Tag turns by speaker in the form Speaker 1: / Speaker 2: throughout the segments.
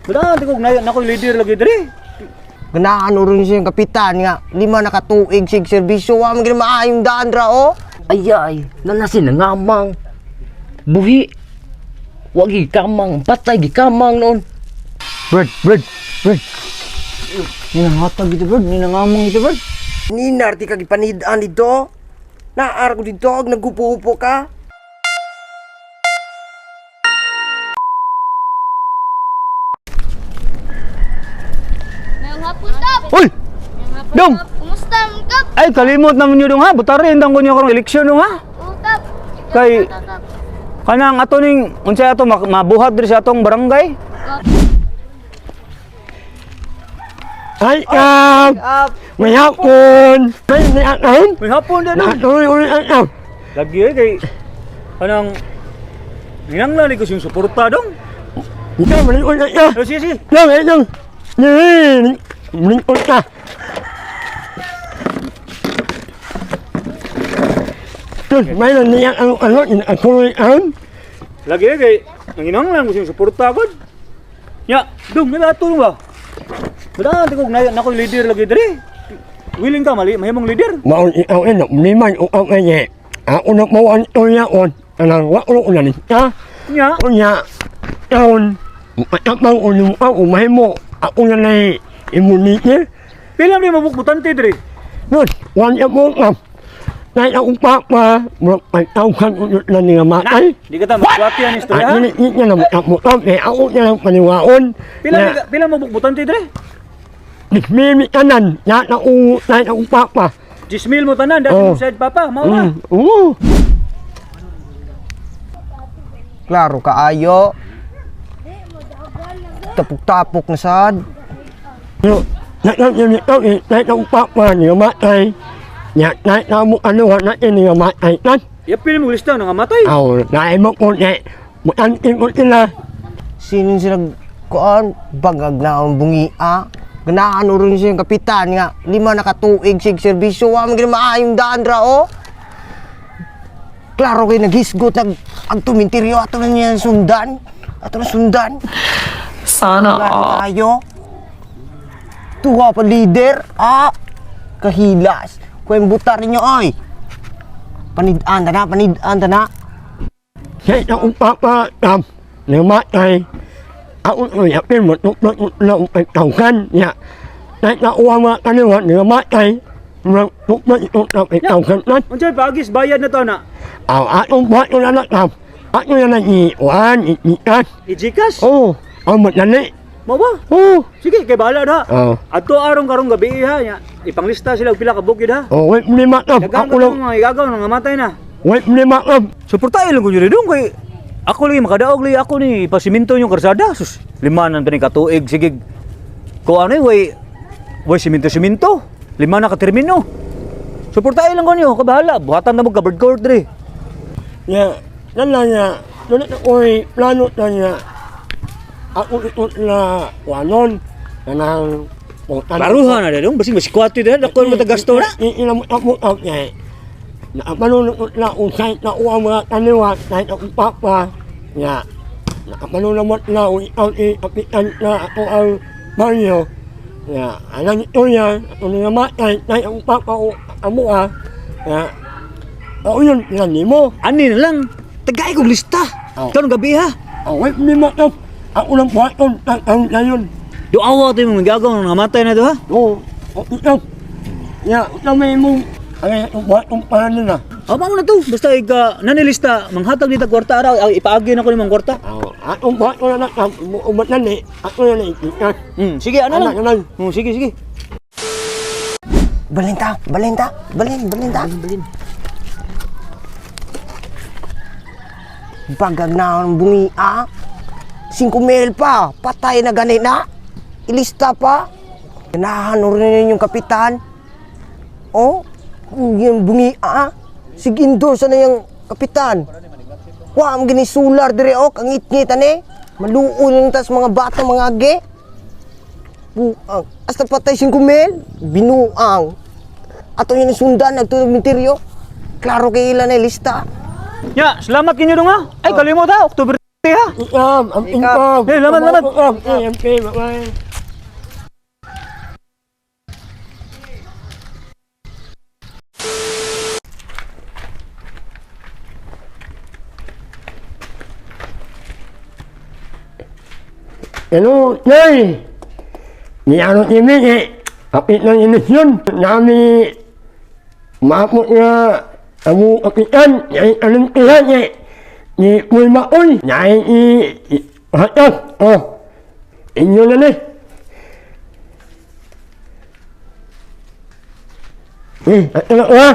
Speaker 1: Wala, di ko na nako leader lagi diri.
Speaker 2: Ganahan rin siya yung kapitan nga. 5 na katuig sig serbisyo. Wa man gid maayong daan ra oh.
Speaker 3: Ay ay, nanasin na ngamang. Buhi. Wagi kamang, patay gikamang noon. Bird, bird, bird.
Speaker 1: Ninangatag ito, bird. Ninangamang ito, bird.
Speaker 2: Ninar di ka gipanid-an dito. Naar ko dito ag nagupo-upo ka.
Speaker 4: Mayong hapon, Kap.
Speaker 1: Uy!
Speaker 4: Mayong hapon,
Speaker 1: Dong!
Speaker 4: Kap. Kumusta man, Kap?
Speaker 1: Ay, kalimot naman yun dong ha. Butarin dang ko niyo karong eleksyon dong ha.
Speaker 4: Oo, Kap. Kap.
Speaker 1: Kanang ato ning unsay ato mabuhat diri sa atong barangay.
Speaker 5: Ay, kap! May hapon! Ay, may hapon!
Speaker 1: May hapon din dong.
Speaker 5: Natuloy ulit ang kap!
Speaker 1: Lagi eh kay kanang ninanglan ko siyang suporta dong.
Speaker 5: Ikaw, malikot na ka!
Speaker 1: Oh, sige, sige.
Speaker 5: Lang, ay, lang! Malikot ka! Tapos, mayroon niya ang ano, inatuloy ang
Speaker 1: Lagi eh kay nanginanglan ko siyang suporta gud. Nya, dong may ato ba? Wala, di ko na nako leader lagi diri. Willing ka mali mahimong leader.
Speaker 5: Maon ikaw eh, liman o ang eh. Ako na mo ang tuyaon. Anang wako na ni ka.
Speaker 1: Nya,
Speaker 5: Unya, taon, matapang o lumukaw o mahimo. Ako na na imunite.
Speaker 1: pila ni mabukbutante diri.
Speaker 5: Nun, wan ya mo ka. Nay akong papa, murag pagtawhan ko na nga matay.
Speaker 1: Di ka ta magwati ani istorya.
Speaker 5: At
Speaker 1: ha?
Speaker 5: nini niya na mataputap, eh ako na lang paniwaon.
Speaker 1: Pila ni pila mabukbutante diri?
Speaker 5: Dismimi tanan, lahat na ungo, nay akong papa.
Speaker 1: 10,000 mo tanan dahil
Speaker 5: Oh.
Speaker 1: mo side papa, mao na.
Speaker 5: Oo.
Speaker 2: Klaro kaayo. Tapok-tapok na sad.
Speaker 5: Pero, nakakilitaw eh, nay akong papa, nga matay. Ya, nay na mo ano, natin nga matay tan.
Speaker 1: Yapil mo lista nga matay.
Speaker 5: Aw, naay mo ko na, mutantin ko sila.
Speaker 2: Sino sila kuan bagag na ang bungia. Ganahan rin siya yung kapitan nga. 5 na katuig sig serbisyo. Wa man gid maayong daan ra oh. Klaro kay naghisgot nag ang tuminteryo ato na niya sundan. Ato na sundan.
Speaker 6: Sana
Speaker 2: Klaro
Speaker 6: all.
Speaker 2: kayo. Tuwa pa leader. Ah, kahilas. Kuweng butar ninyo oy. Panid-an ta na, panid-an ta na.
Speaker 5: Kahit akong papa, tam, namatay. Ako ko yapin mo, tuktok ko na ang pagtawgan niya. Kahit nakuha mga kaniwa, namatay. Tuktok ito na pagtawgan na.
Speaker 1: Unsay paagis bayad na to na?
Speaker 5: Aw, atong buhat ko na lang, tam. Ako na lang iiwan, iikas.
Speaker 1: I-Gcash.
Speaker 5: Oo, ang madali.
Speaker 1: Mao ba?
Speaker 5: Oo.
Speaker 1: Sige, kay bahala na.
Speaker 5: Oo.
Speaker 1: Adto arong karong gabi ha, nya. Ipanglista sila og pila ka bukid ha.
Speaker 5: Oh, wait, lima tam.
Speaker 1: Daghang
Speaker 5: Ako
Speaker 1: ka
Speaker 5: lang,
Speaker 1: mga igagaw nga matay na.
Speaker 5: wait, lima tam.
Speaker 1: Suportahin lang ko diri dong kay ako lagi makadaog lagi ako ni pasiminto yung karsada. Sus, 5 na ni katuig sige. Ko ano eh, way way siminto-siminto. 5 na ka termino. Suportahin lang ko niyo, kabahala. Buhatan na mo ka bird court diri.
Speaker 5: Ya, yan lang niya. Doon ako'y plano na niya. Ako ito na wanon. Kanang
Speaker 1: Baruha na dong, basing masikwati diri, dako mo tagasto na.
Speaker 5: Iinamot-amot niya. Nakapanunod na usay na uwa mga kaniwa kahit ako papa. Ya, nakapanunod na o ikaw i-apitan na ako ang baryo. Ya, alam ito niya, ako nga matay, kahit ako papa o amo ah. Ya, ako yun, yan mo.
Speaker 1: Ani na lang. Tagay kog lista.
Speaker 5: Oh.
Speaker 1: Karong gabi ha.
Speaker 5: Oh, wait, lima to. Ako lang buhaton, tatawin na yun.
Speaker 1: Duawa to yung gagaw nga matay na to ha.
Speaker 5: Oo, oh, ikaw. Ya, ikaw may mong, ay, itong buhaton para nila.
Speaker 1: Oh, mao na to. Basta ika nanilista, manghatag dito kwarta araw, ay, ipaagi na ko ni mang kwarta.
Speaker 5: Oh, atong buhaton na lang, umat na ni, ako na na ikikas.
Speaker 1: Sige, ano lang.
Speaker 5: Ano lang.
Speaker 1: Sige, sige.
Speaker 2: Balin ta, balin ta, balin, balin ta. Balin, Bagag na ang bungi, ah. 5,000 pa, patay na gani na. Ilista pa. Ganahan rin yung kapitan. Oh, yung bungi, ah. Sige, endorse na yung kapitan. Wa ang gini solar dire ok, ang ngit-ngit ani. Maluoy lang tas mga bata mga age. Buang. Hasta patay 5,000, binuang. Ato yun ang sundan, nagtulog minteryo. Klaro kay ila na lista.
Speaker 1: Ya, salamat kinyo dong ha. Ay, kalimot ha, October ha. ha.
Speaker 5: Ikam, ang income.
Speaker 1: Eh, laman, laman.
Speaker 5: Eh, okay, bye-bye. Hello, Nay! Ni ano ini eh, kapit ng inisyon. Nami, maapot nga, amo kapitan, ay anong tiyan eh. Ni Pulmaon, na i, hatas, oh. Inyo na ni. Eh, ato na ah.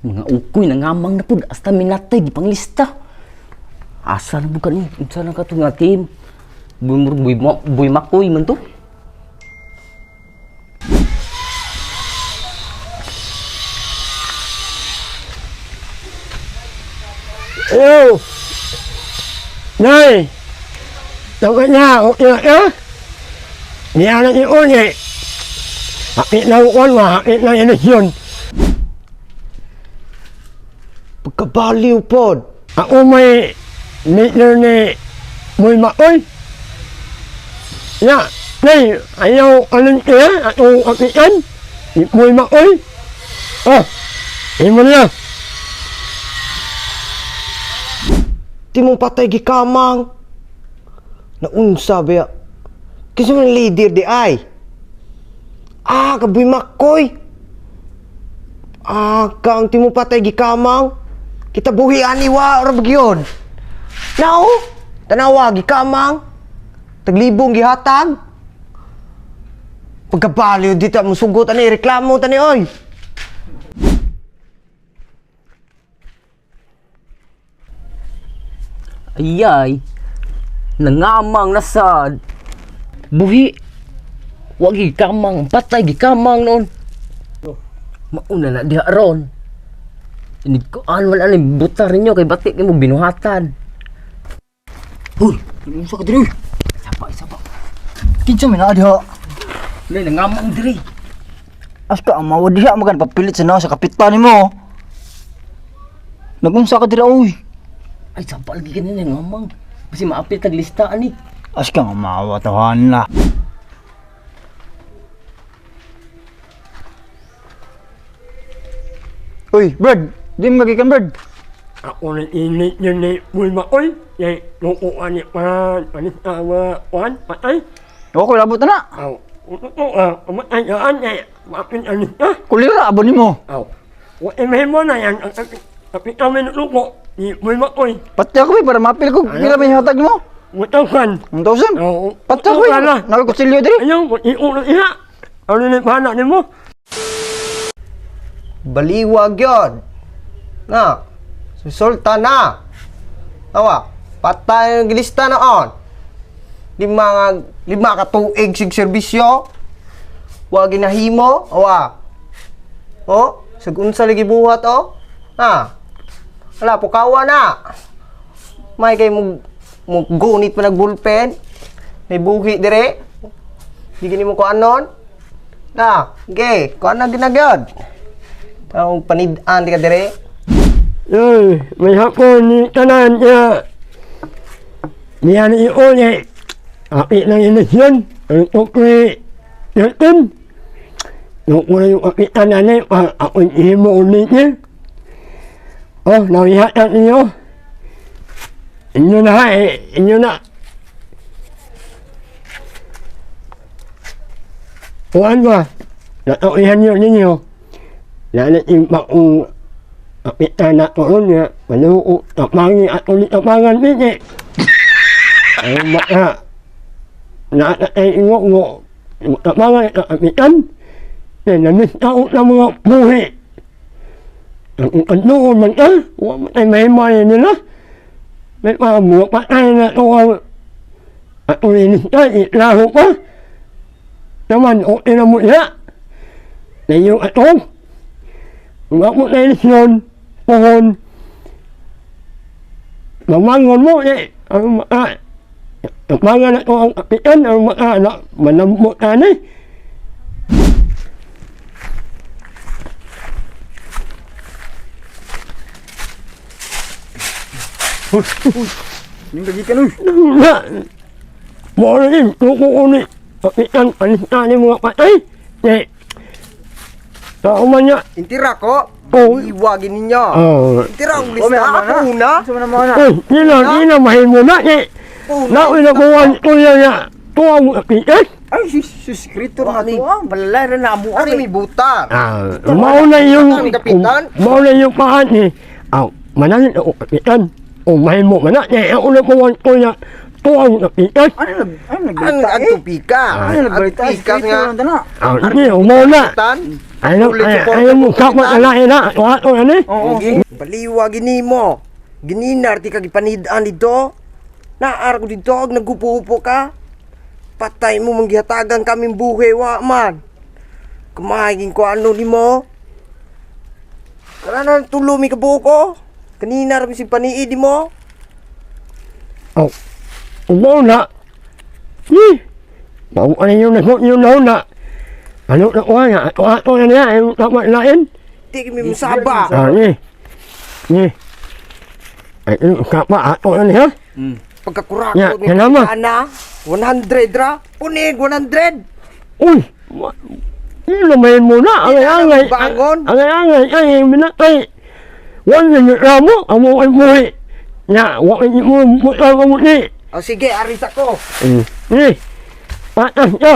Speaker 3: Mga ukoy nangamang na pud hasta minatay gipanglista. Asa na bukan ni? Unsa na ka to nga team? Buy buy, buy makoy man to.
Speaker 5: Hello. Nay. Tama na, okay na ka? Niya na ni Uli. Hakit na ukon, hakit na inisyon.
Speaker 2: Pagkabaliw pod.
Speaker 5: Ako may leader ni Muy Makoy. Ya, nay, ayaw anong kaya atong kapitan ni Muy Makoy. Oh, imo na.
Speaker 2: Di mong patay gikamang. Naunsa ba? Kinsa man leader di ay? Ah, kabuy makoy. Ah, kang ti mo patay gikamang. Kita buhi ani wa ra bagyon. Nao, tanawa gikamang. Taglibong gihatag. Pagkabaliw dito mo sugot ani reklamo tani oy.
Speaker 3: Ayay. Nangamang na sad. Buhi. Wa gikamang, patay gikamang noon. Mauna na diha ron. Inig ko an wala ni butar ninyo kay batik nimo binuhatan.
Speaker 1: Uy, unsa ka diri?
Speaker 3: Sapa sapa.
Speaker 1: Kinsa man na diha?
Speaker 3: Nay nangamang diri.
Speaker 1: Asta ang mawa diha magan papilit sa na sa kapitan nimo. Nagunsa ka dira oy.
Speaker 3: Ay sapa lagi kanina nangamang. Basi maapil tag lista ani.
Speaker 1: Aska nga mawa tahan na. Uy, Bird! Di mo magikan, Bird.
Speaker 5: Ako na init yun ni Muy Makoy. Yay, nukuan ni Pan, panis awa, pan, patay.
Speaker 1: Okay, labot na na.
Speaker 5: Aw, uto ah, umatay yaan eh, maapin anis na.
Speaker 1: Kulira, abon nimo.
Speaker 5: Aw, wa mo na yan, ang kapitan may nuko ni Muy Makoy.
Speaker 1: Pati ako, eh, para mapil ko. Pila ba yung hatag mo?
Speaker 5: 1,000.
Speaker 1: 1,000?
Speaker 5: Oo.
Speaker 1: Pati ako, eh.
Speaker 5: Wala.
Speaker 1: Nagkutsilyo diri.
Speaker 5: Ayaw, iulo iha. Ano ni pana ni mo?
Speaker 2: Baliwag yon. Na. Susulta na. Awa, patay ang gilista na on. Lima nga lima ka tuig sig serbisyo. Wa ginahimo, awa. Oh, sag unsa lagi buhat oh. Na. Wala pukawa na. May kay mo mo gunit pa nag bullpen. May buhi dire. Di gini mo kuanon. Na, okay, kuan na ginagyod. Ang panid-an di ka dire.
Speaker 5: Ay, may hapon ni tanan niya. Niya ni iuli. Api ng inisyon. Ang tukli. Natin. Nuko na yung apitan na ni. Ako ihimo ulit niya. Oh, nawihatan niyo. Inyo na eh. Inyo na. Kuan ba? Natauihan niyo ninyo. Lalat yung maong kapitan na ko ron niya. Manuo, tapangi at ulit tapangan din eh. Ay maka, natatay ingo mo, tapangan at kapitan. Na namiss ako ng mga buhi. Ang kandoon man ka, huwag mo tayo mahimay nila. May mga mga patay na ito ang at ulinis ka, itlaro pa. Naman, okay na mo niya. Na iyong atong. Nga mo na ilisyon, pohon. Mamangon mo eh. Ang maka, tapangan na ito ang kapitan, ang maka na manambot ka na eh.
Speaker 1: Ning gagikan uy.
Speaker 5: Na. Mo na rin, tuko ko ni kapitan, alista ni mga patay. Eh, tao man niya.
Speaker 2: Intira ko.
Speaker 5: Oh.
Speaker 2: Iwagin ninyo.
Speaker 5: Oh.
Speaker 2: Intira ang
Speaker 1: Oh, may
Speaker 2: lista.
Speaker 1: ama na.
Speaker 2: Ako una.
Speaker 1: Sa man na.
Speaker 5: Uy, di na, mahimo na. Eh,
Speaker 2: Una.
Speaker 5: nauna ko ang tuya niya. Tuwa mo kapitan.
Speaker 1: Ay, sus, sus, kritor na
Speaker 2: Ani.
Speaker 1: to ah. Balalay ra na amo
Speaker 2: Ano may buta?
Speaker 5: Ah, mauna yung,
Speaker 2: Ang kapitan?
Speaker 5: mauna yung pahan ni, ah, manalit ako kapitan. O mahimo man na, eh, ako na ko ang tuya. Tuwa mo kapitan.
Speaker 1: Ano nag ano
Speaker 2: Ang
Speaker 1: nagbalita eh?
Speaker 2: agtupi ka.
Speaker 1: Ano nagbalita?
Speaker 2: Agtupi ka nga.
Speaker 1: Kritor na na.
Speaker 5: Ah, hindi, mauna.
Speaker 2: Kapitan.
Speaker 5: Ayaw,
Speaker 2: Ulit
Speaker 5: ayaw,
Speaker 2: support
Speaker 5: ayaw mo,
Speaker 2: ko,
Speaker 5: kapat
Speaker 2: kapitan.
Speaker 5: na lahi na. Tuwa to yan eh.
Speaker 1: Oo.
Speaker 2: Baliwa gini mo. Gininar ti ka gipanidaan dito. Naar ko dito ag nagupo-upo ka. Patay mo manggihatagan kaming buhay wa man. Kumahigin ko ano ni mo. Kala na tulo mi kabuko. Kanina ra mi si paniid mo.
Speaker 5: Oh, mauna. Eh, mau ano yung nagmot yung nauna. Ano na kuha niya? Tuwa to yan niya, ayaw kapat lain.
Speaker 2: Di kami musaba.
Speaker 5: Ah, ni. Ni. Ay, yung kapat ato yan niya.
Speaker 2: Pagkakurako
Speaker 5: Ya,
Speaker 2: ni
Speaker 5: yan naman.
Speaker 2: Ana, 100 ra. Punig 100.
Speaker 5: Uy! Lumayan mo na! Angay-angay!
Speaker 2: Bangon.
Speaker 5: Angay-angay! Ay, minatay! Wala niyo ramo! Amo ay buhi! Ya, wala niyo mo mo mo ni!
Speaker 2: O sige, aris ako.
Speaker 5: Ni! Patas ka!